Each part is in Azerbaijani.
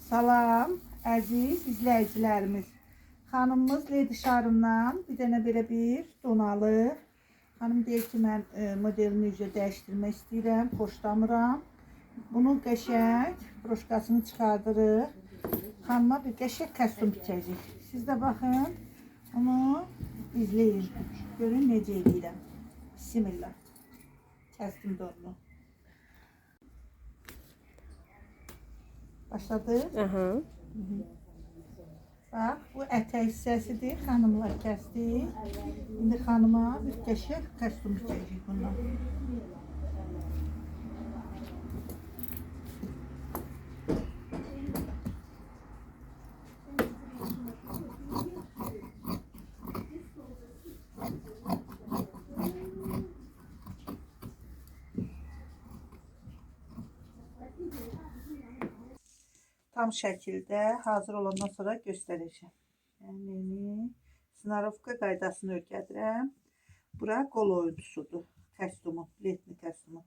Salam, əziz izləyicilərimiz. Xanımımız Lady Şarımdan bir dənə belə bir don alır. Xanım deyir ki, mən modelini üzə dəyişdirmək istəyirəm, xoşlamıram. Bunu qəşəng broşkasını çıxardırıq. Xanıma bir qəşəng kostyum biçəcək. Siz də baxın, onu izləyin. Görün necə eləyirəm. Bismillah. Kəsdim donunu. Başladıq. Aha. Bax, bu ətək hissəsidir. Xanımlar kəsdi. İndi xanıma bir qəşəng kostyum biçəcəyik bundan. Tam şəkildə hazır olandan sonra göstərəcəm. Yəni, snarovka qaydasını öyrədirəm. Bura qol oyuntusudur. Kostyumun, letni kostyumun.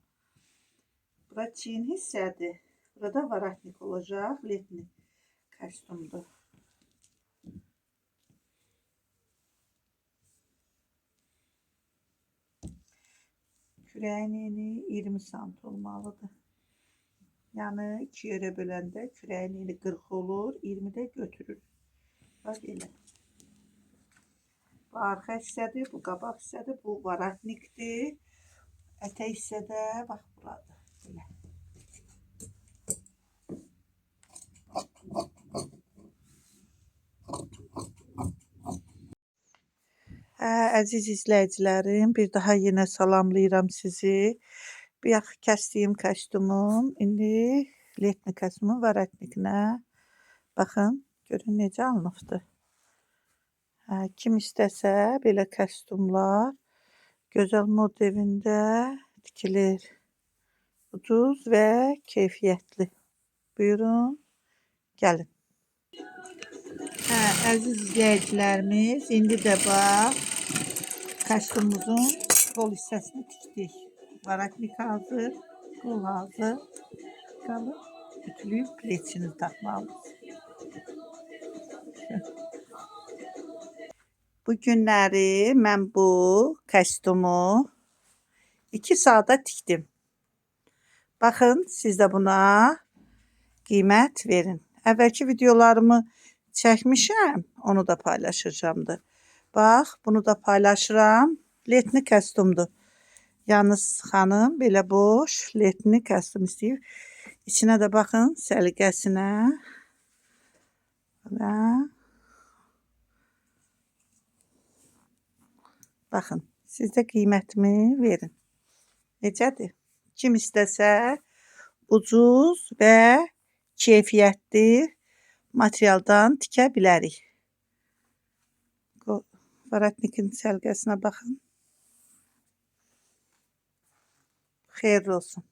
Bura çiyin hissədir. Burada varatnik olacaq, letni kostyumdur. Kürəyin eni 20 sant olmalıdır. Yəni iki yerə böləndə kürəyin eni 40 olur, 20 də götürür. Bax elə. Bu arxa hissədir, bu qabaq hissədir, bu varatnikdir. Ətək hissə də bax buradır. Belə. Hə, əziz izləyicilərim, bir daha yenə salamlayıram sizi. Bayaq kəsdiyim kostyumum, indi letni kostyumun varatnikinə. Baxın, görün necə alınıbdır. Hə, kim istəsə belə kostyumlar gözəl mod evində tikilir. Ucuz və keyfiyyətli. Buyurun, gəlin. Hə, əziz izləyicilərimiz, indi də bax, kostyumumuzun qol hissəsini tikdik. Varatnik hazır, qol hazır. Qalır, ütülüyüb pleçini taxmalıyız. Bu günləri mən bu kostyumu 2 saata tikdim. Baxın, siz də buna qiymət verin. Əvvəlki videolarımı çəkmişəm, onu da paylaşacağımdır. Bax, bunu da paylaşıram. Letni kostyumdur. Yalnız xanım belə boş letni kostyum istəyir. İçinə də baxın, səliqəsinə. Belə. Baxın, siz də qiymətimi verin. Necədir? Kim istəsə ucuz və keyfiyyətli materialdan tikə bilərik. Varatnikin səliqəsinə baxın. Xeyirli olsun.